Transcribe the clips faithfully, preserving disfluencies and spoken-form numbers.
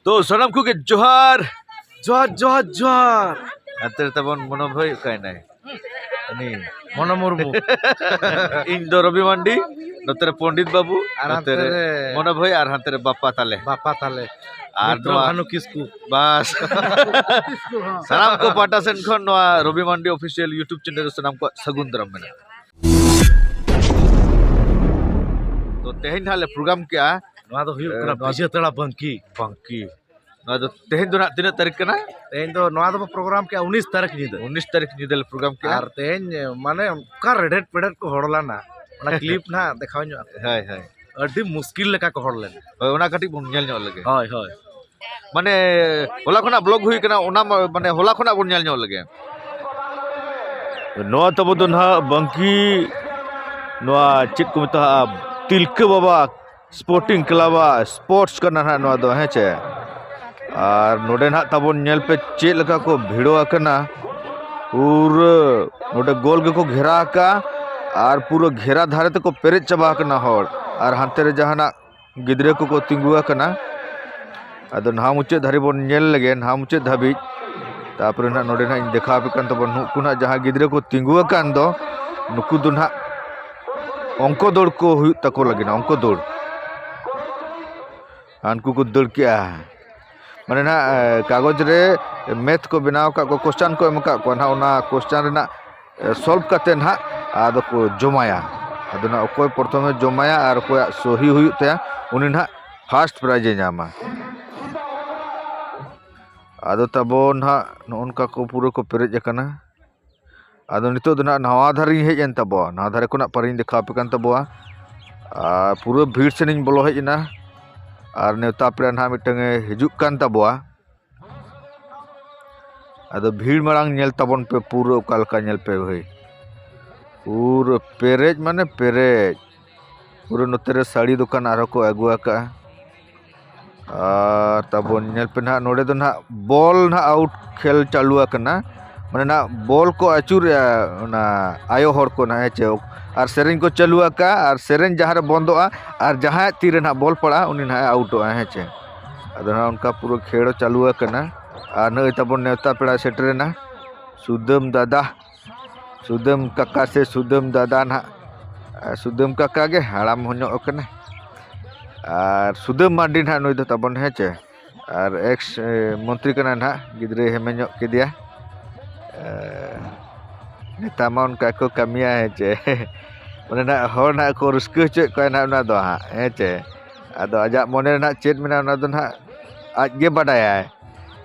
ᱛᱚ ᱥᱟᱱᱟᱢ ᱠᱚᱜᱮ ᱡᱚᱦᱟᱨ, ᱡᱚᱦᱟᱨ, ᱡᱚᱦᱟᱨ, ᱡᱚᱦᱟᱨ᱾ ᱦᱟᱱᱛᱮ ᱨᱮ ᱛᱟᱵᱚᱱ ᱢᱚᱱᱳ ᱵᱷᱟᱹᱭ, ᱚᱠᱟᱭᱱᱟᱭ? ᱩᱱᱤ ᱢᱚᱱᱳ ᱢᱩᱨᱢᱩ᱾ ᱤᱧ ᱫᱚ ᱨᱚᱵᱤ ᱢᱟᱱᱰᱤ, ᱱᱚᱛᱮ ᱨᱮ ᱯᱚᱱᱰᱤᱛ ᱵᱟᱵᱩ, ᱟᱨ ᱱᱚᱛᱮ ᱦᱟᱱᱛᱮ ᱨᱮ ᱨᱮ ᱢᱚᱱᱳ ᱵᱷᱟᱹᱭ, ᱟᱨ ᱦᱟᱱᱛᱮ ᱨᱮ ᱵᱟᱯᱟ ᱛᱟᱞᱮ᱾ ᱵᱟᱯᱟ ᱛᱟᱞᱮ᱾ ᱟᱨ ᱢᱤᱛᱨᱚ ᱱᱚᱣᱟ ᱵᱷᱟᱱᱩ ᱠᱤᱥᱠᱩ᱾ ᱵᱟᱥ᱾ ᱥᱟᱱᱟᱢ ᱠᱚ ᱯᱟᱦᱴᱟ ᱥᱮᱱ ᱠᱷᱚᱱ ᱱᱚᱣᱟ ᱨᱚᱵᱤ ᱢᱟᱱᱰᱤ official YouTube channel ᱨᱮ ᱥᱟᱱᱟᱢ ᱠᱚᱣᱟᱜ ᱥᱟᱹᱜᱩᱱ ᱫᱟᱨᱟᱢ ᱢᱮᱱᱟᱜᱼᱟ᱾ ᱛᱚ ᱛᱮᱦᱮᱧ ᱱᱟᱦᱟᱜ ᱞᱮ program ᱠᱮᱜᱼᱟ᱾ ᱱᱚᱣᱟ ᱫᱚ ᱦᱩᱭᱩᱜ ᱮ, ᱠᱟᱱᱟ ᱱᱚᱣᱟ ᱵᱤᱡᱮᱛᱟᱲᱟ ᱵᱟᱝᱠᱤ᱾ ᱵᱟᱝᱠᱤ᱾ ᱱᱚᱣᱟ ᱫᱚ ᱛᱮᱦᱮᱧ ᱫᱚ ᱱᱟᱦᱟᱜ ᱛᱤᱱᱟᱹᱜ ᱛᱟᱹᱨᱤᱠᱷ ᱠᱟᱱᱟ? ᱛᱮᱦᱮᱧ ᱫᱚ ᱱᱚᱣᱟ ᱫᱚᱵᱚ program ᱠᱮᱜᱼᱟ ᱩᱱᱤᱥ ᱛᱟᱹᱨᱤᱠᱷ ᱧᱤᱫᱟᱹ᱾ ᱩᱱᱤᱥ ᱛᱟᱹᱨᱤᱠᱷ ᱧᱤᱫᱟᱹ ᱞᱮ program ᱠᱮᱜᱼᱟ᱾ ᱟᱨ ᱛᱮᱦᱮᱧ ᱢᱟᱱᱮ ᱚᱱᱠᱟ ᱨᱮᱰᱮᱫ ᱯᱮᱰᱮᱫ ᱠᱚ ᱦᱚᱲ ᱞᱮᱱᱟ, ᱚᱱᱟ clip ᱱᱟᱦᱟᱜ ᱫᱮᱠᱷᱟᱣ ᱧᱚᱜ ᱟᱯᱮ᱾ ᱦᱳᱭ, ᱦᱳᱭ᱾ ᱟᱹᱰᱤ ᱢᱩᱥᱠᱤᱞ ᱞᱮᱠᱟ ᱠᱚ ᱦᱚᱲ ᱞᱮᱱᱟ᱾ ᱦᱳᱭ, ᱚᱱᱟ ᱠᱟᱹᱴᱤᱡ ᱵᱚᱱ ᱧᱮᱞ ᱧᱚᱜ ᱞᱮᱜᱮ᱾ ᱦᱳᱭ, ᱦᱳᱭ᱾ ᱢᱟᱱᱮ ᱦᱚᱞᱟ ᱠᱷᱚᱱᱟᱜ vlog ᱦᱩᱭ ᱠᱟᱱᱟ, ᱚᱱᱟ ᱢᱟ-, ᱢᱟᱱᱮ ᱦᱚᱞᱟ ᱠᱷᱚᱱᱟᱜ ᱵᱚᱱ ᱧᱮᱞ ᱧᱚᱜ ᱞᱮᱜᱮ᱾ ᱱᱚᱣᱟ ᱛᱟᱵᱚ ᱫᱚ ᱱᱟᱦᱟᱜ ᱵᱟᱝᱠᱤ, ᱱᱚᱣᱟ ᱪᱮᱫ ᱠᱚ ᱢᱮᱛᱟᱜᱼᱟ, ᱛᱤᱞᱠᱟᱹ ᱵᱟᱵᱟ Sporting Club ᱟᱜ sports ᱠᱟᱱᱟ ᱱᱟᱦᱟᱜ ᱱᱚᱣᱟ ᱫᱚ, ᱦᱮᱸ ᱪᱮ? ᱟᱨ ᱱᱚᱰᱮ ᱱᱟᱦᱟᱜ ᱛᱟᱵᱚᱱ ᱧᱮᱞ ᱯᱮ ᱪᱮᱫ ᱞᱮᱠᱟ ᱠᱚ ᱵᱷᱤᱲᱚ ᱟᱠᱟᱱᱟ᱾ ᱯᱩᱨᱟᱹ ᱱᱚᱰᱮ ᱜᱳᱞ ᱜᱮᱠᱚ ᱜᱷᱮᱨᱟ ᱟᱠᱟᱫᱼᱟ ᱟᱨ ᱯᱩᱨᱟᱹ ᱜᱷᱮᱨᱟ ᱫᱷᱟᱨᱮ ᱛᱮᱠᱚ ᱯᱮᱨᱮᱡ ᱪᱟᱵᱟ ᱟᱠᱟᱱᱟ ᱦᱚᱲ᱾ ᱟᱨ ᱦᱟᱱᱛᱮ ᱨᱮ ᱡᱟᱦᱟᱱᱟᱜ ᱜᱤᱫᱽᱨᱟᱹ ᱠᱚᱠᱚ ᱛᱤᱸᱜᱩ ᱟᱠᱟᱱᱟ᱾ ᱟᱫᱚ ᱱᱟᱦᱟᱜ ᱢᱩᱪᱟᱹᱫ ᱫᱷᱟᱹᱨᱤᱡ ᱵᱚᱱ ᱧᱮᱞ ᱞᱮᱜᱮ, ᱱᱟᱦᱟᱜ ᱢᱩᱪᱟᱹᱫ ᱫᱷᱟᱹᱵᱤᱡ᱾ ᱛᱟᱨᱯᱚᱨᱮ ᱱᱟᱦᱟᱜ ᱱᱚᱰᱮ ᱱᱟᱦᱟᱜ ᱤᱧ ᱫᱮᱠᱷᱟᱣ ᱟᱯᱮ ᱠᱟᱱ ᱛᱟᱵᱚᱱ, ᱱᱩᱠᱩ ᱱᱟᱦᱟᱜ ᱡᱟᱦᱟᱸ ᱜᱤᱫᱽᱨᱟᱹ ᱠᱚ ᱛᱤᱸᱜᱩ ᱟᱠᱟᱱ ᱫᱚ, ᱱᱩᱠᱩ ᱫᱚ ᱱᱟᱦᱟᱜ ᱚᱝᱠᱚ ᱫᱟᱹᱲ ᱠᱚ ᱦᱩᱭᱩᱜ ᱛᱟᱠᱚ ᱞᱟᱹᱜᱤᱫ, ᱚᱝᱠᱚ ᱫᱟᱹᱲ᱾ ᱦᱟᱱᱠᱩ ᱠᱚ ᱫᱟᱹᱲ ᱠᱮᱜᱼᱟ᱾ ᱢᱟᱱᱮ ᱱᱟᱦᱟᱜ, ᱮ, ᱠᱟᱜᱚᱡᱽ ᱨᱮ math ᱠᱚ ᱵᱮᱱᱟᱣ ᱟᱠᱟᱫ ᱠᱚᱣᱟ, question ᱠᱚ ᱮᱢ ᱟᱠᱟᱫ ᱠᱚᱣᱟ ᱱᱟᱦᱟᱜ, ᱚᱱᱟ question ᱨᱮᱱᱟᱜ, ᱮ, solve ᱠᱟᱛᱮ ᱱᱟᱦᱟᱜ ᱟᱫᱚ ᱠᱚ ᱡᱚᱢᱟᱭᱟ᱾ ᱟᱫᱚ ᱱᱟᱦᱟᱜ ᱚᱠᱚᱭ ᱯᱨᱚᱛᱷᱚᱢᱮ ᱡᱚᱢᱟᱭᱟ ᱟᱨ ᱚᱠᱚᱭᱟᱜ ᱥᱚᱦᱤ ᱦᱩᱭᱩᱜ ᱛᱟᱭᱟ, ᱩᱱᱤ ᱱᱟᱦᱟᱜ first prize ᱮ ᱧᱟᱢᱟ᱾ ᱟᱫᱚ ᱛᱟᱵᱚ ᱱᱟᱦᱟᱜ ᱱᱚᱜᱼᱚ ᱱᱚᱝᱠᱟ ᱠᱚ ᱯᱩᱨᱟᱹ ᱠᱚ ᱯᱮᱨᱮᱡ ᱟᱠᱟᱱᱟ᱾ ᱟᱫᱚ ᱱᱤᱛᱚᱜ ᱫᱚ ᱱᱟᱦᱟᱜ ᱱᱟᱣᱟ ᱫᱷᱟᱨᱮᱧ ᱦᱮᱡ ᱮᱱ ᱛᱟᱵᱚᱣᱟ, ᱱᱟᱣᱟ ᱫᱷᱟᱨᱮ ᱠᱷᱚᱱᱟᱜ ᱯᱟᱨᱤᱧ ᱫᱮᱠᱷᱟᱣ ᱟᱯᱮ ᱠᱟᱱ ᱛᱟᱵᱚᱣᱟ᱾ ᱟᱨ ᱯᱩᱨᱟᱹ ᱵᱷᱤᱲ ᱥᱮᱱᱤᱧ ᱵᱚᱞᱚ ᱦᱮᱡ ᱮᱱᱟ᱾ ᱟᱨ ᱱᱮᱣᱛᱟ ᱯᱮᱲᱟ ᱱᱟᱦᱟᱜ ᱢᱤᱫᱴᱟᱝ ᱮ ᱦᱤᱡᱩᱜ ᱠᱟᱱ ᱛᱟᱵᱚᱣᱟ᱾ ᱟᱫᱚ ᱵᱷᱤᱲ ᱢᱟᱲᱟᱝ ᱧᱮᱞ ᱛᱟᱵᱚᱱ ᱯᱮ, ᱯᱩᱨᱟᱹ ᱚᱠᱟ ᱞᱮᱠᱟ ᱧᱮᱞ ᱯᱮ ᱵᱷᱟᱹᱭ, ᱯᱩᱨᱟᱹ ᱯᱮᱨᱮᱡ ᱢᱟᱱᱮ ᱯᱮᱨᱮᱡ, ᱯᱩᱨᱟᱹ ᱱᱚᱛᱮ ᱨᱮ ᱥᱟᱹᱲᱤ ᱫᱚᱠᱟᱱ ᱟᱨᱦᱚᱸ ᱠᱚ ᱟᱹᱜᱩ ᱟᱠᱟᱫᱼᱟ᱾ ᱟᱨ ᱛᱟᱵᱚᱱ ᱧᱮᱞ ᱯᱮ ᱱᱟᱦᱟᱜ, ᱱᱚᱰᱮ ᱫᱚ ᱱᱟᱦᱟᱜ ᱵᱚᱞ ᱱᱟᱦᱟᱜ out ᱠᱷᱮᱞ ᱪᱟᱹᱞᱩ ᱟᱠᱟᱱᱟ᱾ ᱢᱟᱱᱮ ᱱᱟᱦᱟᱜ ᱵᱚᱞ ᱠᱚ ᱟᱹᱪᱩᱨᱮᱜᱼᱟ ᱚᱱᱟ ᱟᱭᱳ ᱦᱚᱲ ᱠᱚ ᱱᱟᱦᱟᱜ, ᱦᱮᱸ ᱪᱮ? ᱟᱨ ᱥᱮᱨᱮᱧ ᱠᱚ ᱪᱟᱹᱞᱩ ᱟᱠᱟᱫᱼᱟ, ᱟᱨ ᱥᱮᱨᱮᱧ ᱡᱟᱦᱟᱸ ᱨᱮ ᱵᱚᱱᱫᱚᱜᱼᱟ ᱟᱨ ᱡᱟᱦᱟᱸᱭᱟᱜ ᱛᱤ ᱨᱮ ᱱᱟᱦᱟᱜ ᱵᱚᱞ ᱯᱟᱲᱟᱜᱼᱟ, ᱩᱱᱤ ᱱᱟᱦᱟᱜ ᱮ ᱟᱣᱩᱴᱚᱜᱼᱟ, ᱦᱮᱸ ᱪᱮ? ᱟᱫᱚ ᱱᱟᱦᱟᱜ ᱚᱱᱠᱟ ᱯᱩᱨᱟᱹ ᱠᱷᱮᱲ ᱪᱟᱹᱞᱩ ᱟᱠᱟᱱᱟ᱾ ᱟᱨ ᱱᱚᱜᱼᱚᱭ ᱛᱟᱵᱚᱱ ᱱᱮᱣᱛᱟ ᱯᱮᱲᱟ ᱥᱮᱴᱮᱨᱮᱱᱟ, ᱥᱩᱫᱟᱹᱢ ᱫᱟᱫᱟ, ᱥᱩᱫᱟᱹᱢ ᱠᱟᱠᱟ ᱥᱮ ᱥᱩᱫᱟᱹᱢ ᱫᱟᱫᱟ ᱱᱟᱦᱟᱜ, ᱟᱨ ᱥᱩᱫᱟᱹᱢ ᱠᱟᱠᱟ ᱜᱮ ᱦᱟᱲᱟᱢ ᱦᱚᱸ ᱧᱚᱜ ᱟᱠᱟᱱᱟ᱾ ᱟᱨ ᱥᱩᱫᱟᱹᱢ ᱢᱟᱨᱰᱤ ᱱᱟᱦᱟᱜ ᱱᱩᱭ ᱫᱚ ᱛᱟᱵᱚᱱ, ᱦᱮᱸ ᱪᱮ, ᱟᱨ ᱮᱠᱥ, ᱮ, ᱢᱚᱱᱛᱨᱤ ᱠᱟᱱᱟᱭ ᱱᱟᱦᱟᱜ, ᱜᱤᱫᱽᱨᱟᱹᱭ ᱦᱮᱢᱮ ᱧᱚᱜ ᱠᱮᱫᱮᱭᱟ᱾ ᱮ, ᱱᱮᱛᱟ ᱢᱟ ᱚᱱᱠᱟ ᱠᱚ ᱠᱟᱹᱢᱤᱭᱟ, ᱦᱮᱸ ᱪᱮ᱾ ᱢᱟᱱᱮ ᱱᱟᱦᱟᱜ ᱦᱚᱲ ᱱᱟᱦᱟᱜ ᱠᱚ ᱨᱟᱹᱥᱠᱟᱹ ᱦᱚᱪᱚᱭᱮᱫ ᱠᱚᱣᱟ ᱱᱟᱦᱟᱜ ᱚᱱᱟ ᱫᱚ ᱦᱟᱸᱜ, ᱦᱮᱸ ᱪᱮ᱾ ᱟᱫᱚ ᱟᱡᱟᱜ ᱢᱚᱱᱮ ᱨᱮ ᱱᱟᱦᱟᱜ ᱪᱮᱫ ᱢᱮᱱᱟᱜᱼᱟ, ᱚᱱᱟ ᱫᱚ ᱱᱟᱦᱟᱜ ᱟᱡ ᱜᱮ ᱵᱟᱰᱟᱭᱟᱭ᱾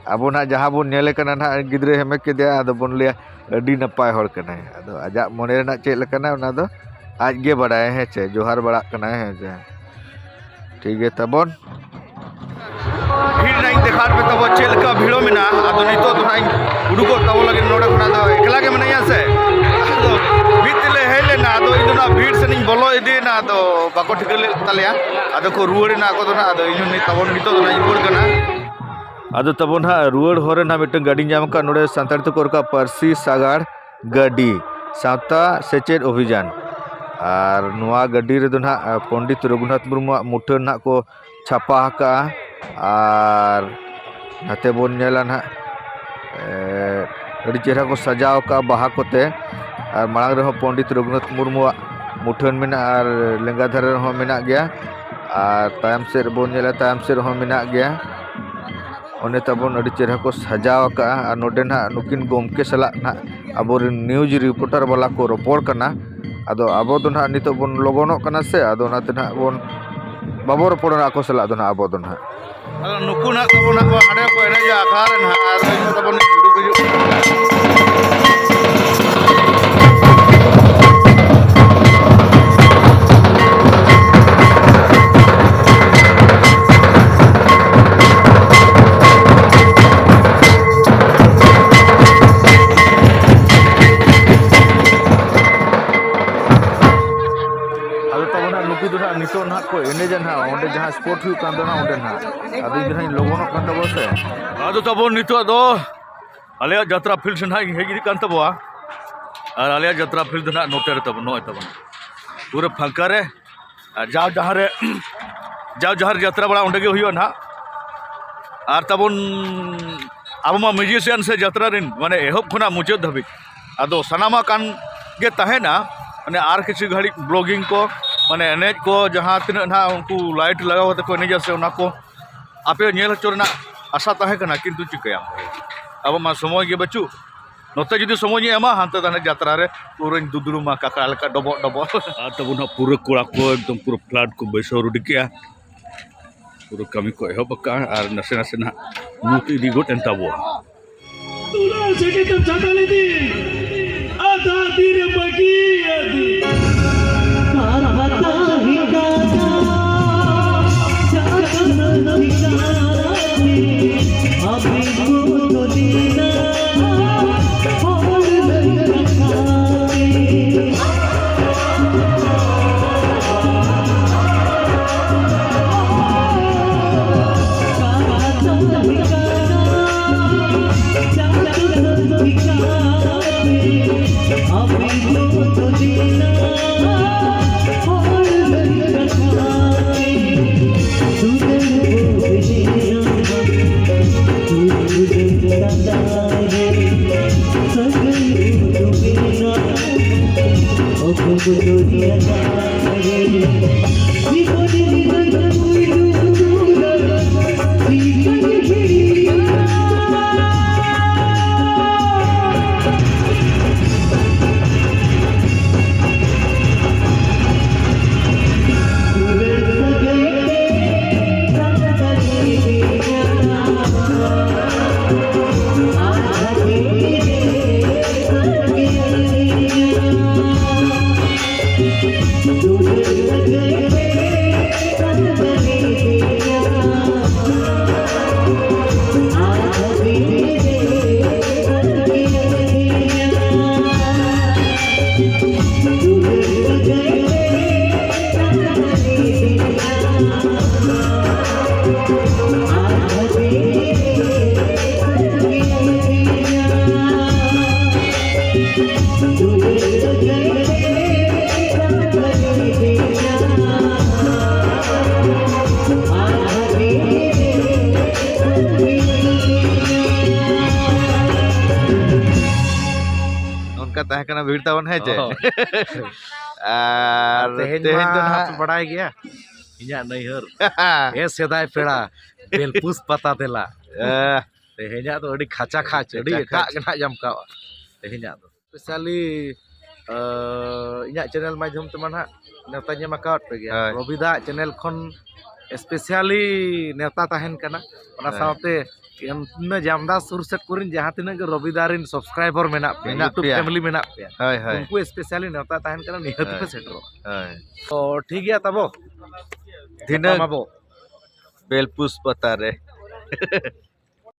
ᱟᱵᱚ ᱱᱟᱦᱟᱜ ᱡᱟᱦᱟᱸ ᱵᱚᱱ ᱧᱮᱞᱮ ᱠᱟᱱᱟ ᱱᱟᱦᱟᱜ, ᱜᱤᱫᱽᱨᱟᱹ ᱦᱮᱢᱮ ᱠᱮᱫᱮᱭᱟ, ᱟᱫᱚ ᱵᱚᱱ ᱞᱟᱹᱭᱟ ᱟᱹᱰᱤ ᱱᱟᱯᱟᱭ ᱦᱚᱲ ᱠᱟᱱᱟᱭ᱾ ᱟᱫᱚ ᱟᱡᱟᱜ ᱢᱚᱱᱮ ᱨᱮᱱᱟᱜ ᱪᱮᱫ ᱞᱮᱠᱟᱱᱟ, ᱚᱱᱟ ᱫᱚ ᱟᱡ ᱜᱮ ᱵᱟᱰᱟᱭᱟ, ᱦᱮᱸ ᱪᱮ, ᱡᱚᱦᱟᱨ ᱵᱟᱲᱟᱜ ᱠᱟᱱᱟᱭ, ᱦᱮᱸ ᱪᱮ᱾ ᱴᱷᱤᱠ ᱜᱮ ᱛᱟᱵᱚᱱ᱾ ᱵᱷᱤᱲ ᱨᱮᱱᱟᱜ ᱤᱧ ᱫᱮᱠᱷᱟᱣ ᱯᱮ ᱛᱟᱵᱚ, ᱪᱮᱫ ᱞᱮᱠᱟ ᱵᱷᱤᱲ ᱢᱮᱱᱟᱜᱼᱟ᱾ ᱟᱫᱚ ᱱᱤᱛᱚᱜ ᱫᱚ ᱱᱟᱦᱟᱜ ᱤᱧ ᱩᱰᱩᱠᱚᱜ ᱛᱟᱵᱚ ᱞᱟᱹᱜᱤᱫ ᱱᱚᱰᱮ ᱠᱷᱚᱱᱟᱜ ᱫᱚ ᱮᱠᱞᱟ ᱜᱮ ᱢᱮᱱᱟᱧᱟ ᱥᱮ᱾ ᱟᱫᱚ ᱢᱤᱫ ᱛᱮᱞᱮ ᱦᱮᱡ ᱞᱮᱱᱟ, ᱟᱫᱚ ᱤᱧ ᱫᱚ ᱱᱟᱦᱟᱜ ᱵᱷᱤᱲ ᱥᱮᱱ ᱤᱧ ᱵᱚᱞᱚ ᱤᱫᱤᱭᱮᱱᱟ, ᱟᱫᱚ ᱵᱟᱠᱚ ᱴᱷᱤᱠᱟᱹ ᱞᱮᱫ ᱛᱟᱞᱮᱭᱟ᱾ ᱟᱫᱚ ᱠᱚ ᱨᱩᱣᱟᱹᱲ ᱮᱱᱟ ᱟᱠᱚ ᱫᱚ ᱱᱟᱦᱟᱜ᱾ ᱟᱫᱚ ᱤᱧ ᱦᱚᱸ ᱱᱤᱛ ᱛᱟᱵᱚᱱ ᱱᱤᱛᱚᱜ ᱫᱚ ᱱᱟᱦᱟᱜ ᱤᱧ ᱨᱩᱣᱟᱹᱲ ᱠᱟᱱᱟ᱾ ᱟᱫᱚ ᱛᱟᱵᱚᱱ ᱦᱟᱸᱜ ᱨᱩᱣᱟᱹᱲ ᱦᱚᱨ ᱨᱮ ᱱᱟᱦᱟᱜ ᱢᱤᱫᱴᱟᱝ ᱜᱟᱹᱰᱤᱧ ᱧᱟᱢ ᱟᱠᱟᱫ ᱱᱚᱰᱮ, ᱥᱟᱱᱛᱟᱲ ᱛᱮᱠᱚ ᱨᱚᱲ ᱠᱟᱜ ᱯᱟᱹᱨᱥᱤ ᱥᱟᱜᱟᱲ ᱜᱟᱹᱰᱤ ᱥᱟᱶᱛᱟ ᱥᱮᱪᱮᱫ ᱚᱵᱷᱤᱡᱟᱱ᱾ ᱟᱨ ᱱᱚᱣᱟ ᱜᱟᱹᱰᱤ ᱨᱮᱫᱚ ᱱᱟᱦᱟᱜ ᱯᱚᱱᱰᱤᱛ ᱨᱚᱜᱷᱩᱱᱟᱛᱷ ᱢᱩᱨᱢᱩᱣᱟᱜ ᱢᱩᱴᱷᱟᱹᱱ ᱱᱟᱦᱟᱜ ᱠᱚ ᱪᱷᱟᱯᱟ ᱟᱠᱟᱜᱼᱟ᱾ ᱟᱨ ᱱᱟᱛᱮ ᱵᱚᱱ ᱧᱮᱞᱟ ᱱᱟᱦᱟᱜ, ᱮ, ᱟᱹᱰᱤ ᱪᱮᱦᱨᱟ ᱠᱚ ᱥᱟᱡᱟᱣ ᱟᱠᱟᱜᱼᱟ ᱵᱟᱦᱟ ᱠᱚᱛᱮ᱾ ᱟᱨ ᱢᱟᱲᱟᱝ ᱨᱮᱦᱚᱸ ᱯᱚᱱᱰᱤᱛ ᱨᱚᱜᱷᱩᱱᱟᱛᱷ ᱢᱩᱨᱢᱩᱣᱟᱜ ᱢᱩᱴᱷᱟᱹᱱ ᱢᱮᱱᱟᱜᱼᱟ, ᱟᱨ ᱞᱮᱸᱜᱟ ᱫᱷᱟᱨᱮ ᱨᱮᱦᱚᱸ ᱢᱮᱱᱟᱜ ᱜᱮᱭᱟ᱾ ᱟᱨ ᱛᱟᱭᱚᱢ ᱥᱮᱫ ᱨᱮᱵᱚᱱ ᱧᱮᱞᱟ, ᱛᱟᱭᱚᱢ ᱥᱮᱫ ᱨᱮᱦᱚᱸ ᱢᱮᱱᱟᱜ ᱜᱮᱭᱟ᱾ ᱚᱸᱰᱮ ᱛᱟᱵᱚᱱ ᱟᱹᱰᱤ ᱪᱮᱦᱨᱟ ᱠᱚ ᱥᱟᱡᱟᱣ ᱟᱠᱟᱜᱼᱟ᱾ ᱟᱨ ᱱᱚᱰᱮ ᱱᱟᱦᱟᱜ ᱱᱩᱠᱤᱱ ᱜᱚᱢᱠᱮ ᱥᱟᱞᱟᱜ ᱱᱟᱦᱟᱜ ᱟᱵᱚᱨᱮᱱ news reporter ᱵᱟᱞᱟ ᱠᱚ ᱨᱚᱯᱚᱲ ᱠᱟᱱᱟ᱾ ᱟᱫᱚ ᱟᱵᱚ ᱫᱚ ᱱᱟᱦᱟᱜ ᱱᱤᱛᱚᱜ ᱵᱚᱱ ᱞᱚᱜᱚᱱᱚᱜ ᱠᱟᱱᱟ ᱥᱮ, ᱟᱫᱚ ᱚᱱᱟᱛᱮ ᱱᱟᱦᱟᱜ ᱵᱚᱱ, ᱵᱟᱵᱚ ᱨᱚᱯᱚᱲᱟ ᱟᱠᱚ ᱥᱟᱞᱟᱜ ᱫᱚ ᱱᱟᱦᱟᱜ ᱟᱵᱚ ᱫᱚ ᱱᱟᱦᱟᱜ᱾ ᱟᱫᱚ ᱱᱩᱠᱩ ᱱᱟᱦᱟᱜ ᱛᱟᱵᱚᱱ ᱱᱟᱦᱟᱜ ᱠᱚ ᱦᱟᱸᱰᱮ ᱠᱚ ᱮᱱᱮᱡᱟ ᱟᱠᱷᱲᱟ ᱨᱮ ᱱᱟᱦᱟᱜ, ᱟᱨ ᱤᱧ ᱫᱚ ᱛᱟᱵᱚᱱ ᱩᱰᱩᱠ ᱦᱤᱡᱩᱜ ᱠᱟᱱᱟ᱾ ᱟᱫᱚ ᱛᱟᱵᱚᱱ ᱦᱟᱸᱜ ᱱᱩᱠᱩ ᱫᱚ ᱦᱟᱸᱜ ᱱᱤᱛᱚᱜ ᱱᱟᱦᱟᱜ ᱠᱚ ᱮᱱᱮᱡᱟ ᱱᱟᱦᱟᱜ, ᱚᱸᱰᱮ ᱡᱟᱦᱟᱸ spot ᱦᱩᱭᱩᱜ ᱠᱟᱱ ᱫᱚ ᱱᱟᱦᱟᱜ ᱚᱸᱰᱮ ᱱᱟᱦᱟᱜ᱾ ᱟᱫᱚ ᱤᱧ ᱫᱚ ᱱᱟᱦᱟᱜ ᱤᱧ ᱞᱚᱜᱚᱱᱚᱜ ᱠᱟᱱ ᱛᱟᱵᱚᱱᱟ ᱥᱮ᱾ ᱟᱫᱚ ᱛᱟᱵᱚᱱ ᱱᱤᱛᱚᱜ ᱫᱚ ᱟᱞᱮᱭᱟᱜ ᱡᱟᱛᱨᱟ field ᱥᱮ ᱱᱟᱦᱟᱜ ᱤᱧ ᱦᱮᱡ ᱤᱫᱤᱜ ᱠᱟᱱ ᱛᱟᱵᱚᱣᱟ᱾ ᱟᱨ ᱟᱞᱮᱭᱟᱜ ᱡᱟᱛᱨᱟ field ᱫᱚ ᱱᱟᱦᱟᱜ ᱱᱚᱛᱮ ᱨᱮ ᱛᱟᱵᱚᱱ, ᱱᱚᱜᱼᱚᱭ ᱛᱟᱵᱚᱱ ᱯᱩᱨᱟᱹ ᱯᱷᱟᱸᱠᱟ ᱨᱮ᱾ ᱟᱨ ᱡᱟᱣ ᱡᱟᱦᱟᱸ ᱨᱮ, ᱡᱟᱣ ᱡᱟᱦᱟᱸ ᱨᱮ ᱡᱟᱛᱨᱟ ᱵᱟᱲᱟ ᱚᱸᱰᱮ ᱜᱮ ᱦᱩᱭᱩᱜᱼᱟ ᱱᱟᱦᱟᱜ᱾ ᱟᱨ ᱛᱟᱵᱚᱱ ᱟᱵᱚ ᱢᱟ musician ᱥᱮ ᱡᱟᱛᱨᱟ ᱨᱮᱱ, ᱢᱟᱱᱮ, ᱮᱦᱚᱵ ᱠᱷᱚᱱᱟᱜ ᱢᱩᱪᱟᱹᱫ ᱫᱷᱟᱹᱵᱤᱡ, ᱟᱫᱚ ᱥᱟᱱᱟᱢᱟᱜ ᱠᱟᱱ ᱜᱮ ᱛᱟᱦᱮᱱᱟ᱾ ᱢᱟᱱᱮ, ᱟᱨ ᱠᱤᱪᱷᱩ ᱜᱷᱟᱹᱲᱤᱡ vlogging ᱠᱚ, ᱢᱟᱱᱮ, ᱮᱱᱮᱡ ᱠᱚ, ᱡᱟᱦᱟᱸ ᱛᱤᱱᱟᱹᱜ ᱱᱟᱦᱟᱜ ᱩᱱᱠᱩ light ᱞᱟᱜᱟᱣ ᱠᱟᱛᱮ ᱠᱚ ᱮᱱᱮᱡᱟ ᱥᱮ, ᱚᱱᱟ ᱠᱚ ᱟᱯᱮ ᱧᱮᱞ ᱦᱚᱪᱚ ᱨᱮᱱᱟᱜ ᱟᱥᱟ ᱛᱟᱦᱮᱸ ᱠᱟᱱᱟ, ᱠᱤᱱᱛᱩ ᱪᱤᱠᱟᱹᱭᱟᱢ, ᱟᱵᱚ ᱢᱟ ᱥᱚᱢᱚᱭ ᱜᱮ ᱵᱟᱹᱪᱩᱜ᱾ ᱱᱚᱛᱮ ᱡᱩᱫᱤ ᱥᱚᱢᱚᱭ ᱤᱧ ᱮᱢᱟ, ᱦᱟᱱᱛᱮ ᱫᱚ ᱦᱟᱱᱮ ᱡᱟᱛᱨᱟ ᱨᱮ ᱯᱩᱨᱟᱹᱧ ᱫᱩᱫᱽᱲᱩᱢᱟ, ᱠᱟᱠᱲᱟ ᱞᱮᱠᱟ ᱰᱚᱵᱚᱜ ᱰᱚᱵᱚᱜ᱾ ᱟᱨ ᱛᱟᱵᱚᱱ ᱦᱟᱸᱜ ᱯᱩᱨᱟᱹ ᱠᱚᱲᱟ ᱠᱚ ᱮᱠᱫᱚᱢ ᱯᱩᱨᱟᱹ flood ᱠᱚ ᱵᱟᱹᱭᱥᱟᱹᱣ ready ᱠᱮᱜᱼᱟ᱾ ᱯᱩᱨᱟᱹ ᱠᱟᱹᱢᱤ ᱠᱚ ᱮᱦᱚᱵ ᱟᱠᱟᱜᱼᱟ ᱟᱨ ᱱᱟᱥᱮ ᱱᱟᱥᱮ ᱱᱟᱦᱟᱜ ᱧᱩᱛ ᱤᱫᱤ ᱜᱚᱫ ᱮᱱ ᱛᱟᱵᱚᱣᱟ᱾ ᱛᱩᱞᱟᱹᱣ ᱥᱮ ᱪᱮᱫ ᱮᱢ ᱪᱷᱟᱛᱟ ᱞᱤᱫᱤ? ᱟᱫᱷᱟ ᱛᱤᱨᱮ ᱵᱟᱹᱜᱤ ᱟᱹᱫᱤ᱾ ᱛᱟᱦᱮᱸ ᱠᱟᱱᱟ ᱵᱷᱤᱲ ᱛᱟᱵᱚᱱ, ᱦᱮᱸ ᱪᱮ? ᱦᱳᱭ᱾ ᱟᱨ ᱛᱮᱦᱮᱧ ᱛᱮᱦᱮᱧ ᱫᱚ ᱢᱟ ᱱᱟᱦᱟᱜ ᱯᱮ ᱵᱟᱲᱟᱭ ᱜᱮᱭᱟ, ᱤᱧᱟᱹᱜ ᱱᱟᱹᱭᱦᱟᱹᱨ, ᱮ ᱥᱮᱫᱟᱭ ᱯᱮᱲᱟ, ᱵᱮᱞᱯᱩᱥ ᱯᱟᱛᱟ ᱫᱮᱞᱟ᱾ ᱮ, ᱛᱮᱦᱮᱧᱟᱜ ᱫᱚ ᱟᱹᱰᱤ ᱠᱷᱟᱪᱟ ᱠᱷᱟᱪ, ᱟᱹᱰᱤ ᱠᱷᱟᱪᱟ ᱮᱴᱟᱜ ᱠᱷᱟᱪ᱾ ᱜᱮ ᱱᱟᱦᱟᱜ ᱡᱟᱢᱠᱟᱣᱟ ᱛᱮᱦᱮᱧᱟᱜ ᱫᱚ᱾ ᱥᱯᱮᱥᱟᱞᱤ, ᱟ, ᱤᱧᱟᱹᱜ ᱪᱮᱱᱮᱞ ᱢᱟᱫᱽᱫᱷᱚᱢ ᱛᱮᱢᱟ ᱱᱟᱦᱟᱜ ᱱᱮᱣᱛᱟᱧ ᱮᱢ ᱟᱠᱟᱣᱟᱫ ᱯᱮ ᱜᱮᱭᱟ᱾ ᱦᱳᱭ᱾ ᱨᱚᱵᱤᱫᱟ ᱪᱮᱱᱮᱞ ᱠᱷᱚᱱ ᱥᱯᱮᱥᱟᱞᱤ ᱱᱮᱣᱛᱟ ᱛᱟᱦᱮᱱ ᱠᱟᱱᱟ᱾ ᱚᱱᱟ ᱦᱳᱭ᱾ ᱥᱟᱶᱛᱮ ᱮᱢ-, ᱤᱱᱟᱹ ᱡᱟᱢᱫᱟ ᱥᱩᱨ ᱥᱮᱫ ᱠᱚᱨᱮᱱ ᱡᱟᱦᱟᱸ ᱛᱤᱱᱟᱹᱜ ᱜᱮ ᱨᱚᱵᱤᱫᱟ ᱨᱮᱱ ᱥᱟᱵᱥᱠᱨᱟᱭᱵᱟᱨ ᱢᱮᱱᱟᱜ ᱯᱮᱭᱟ, ᱢᱮᱱᱟᱜ YouTube ᱯᱮᱭᱟ᱾ ᱯᱷᱮᱢᱤᱞᱤ ᱢᱮᱱᱟᱜ ᱯᱮᱭᱟ, ᱦᱳᱭ, ᱦᱳᱭ᱾ ᱩᱱᱠᱩ ᱥᱯᱮᱥᱟᱞᱤ ᱱᱮᱣᱛᱟ ᱛᱟᱦᱮᱱ ᱠᱟᱱᱟ, ᱱᱤᱦᱟᱹᱛ ᱯᱮ ᱦᱳᱭ᱾ ᱥᱮᱴᱮᱨᱚᱜᱼᱟ᱾ ᱦᱳᱭ᱾ ᱛᱚ ᱴᱷᱤᱠ ᱜᱮᱭᱟ ᱛᱟᱵᱚ, ᱫᱷᱤᱱᱟᱹᱝ ᱧᱟᱯᱟᱢ ᱟᱵᱚ᱾ ᱵᱮᱞᱯᱩᱥ ᱯᱟᱛᱟ ᱨᱮ᱾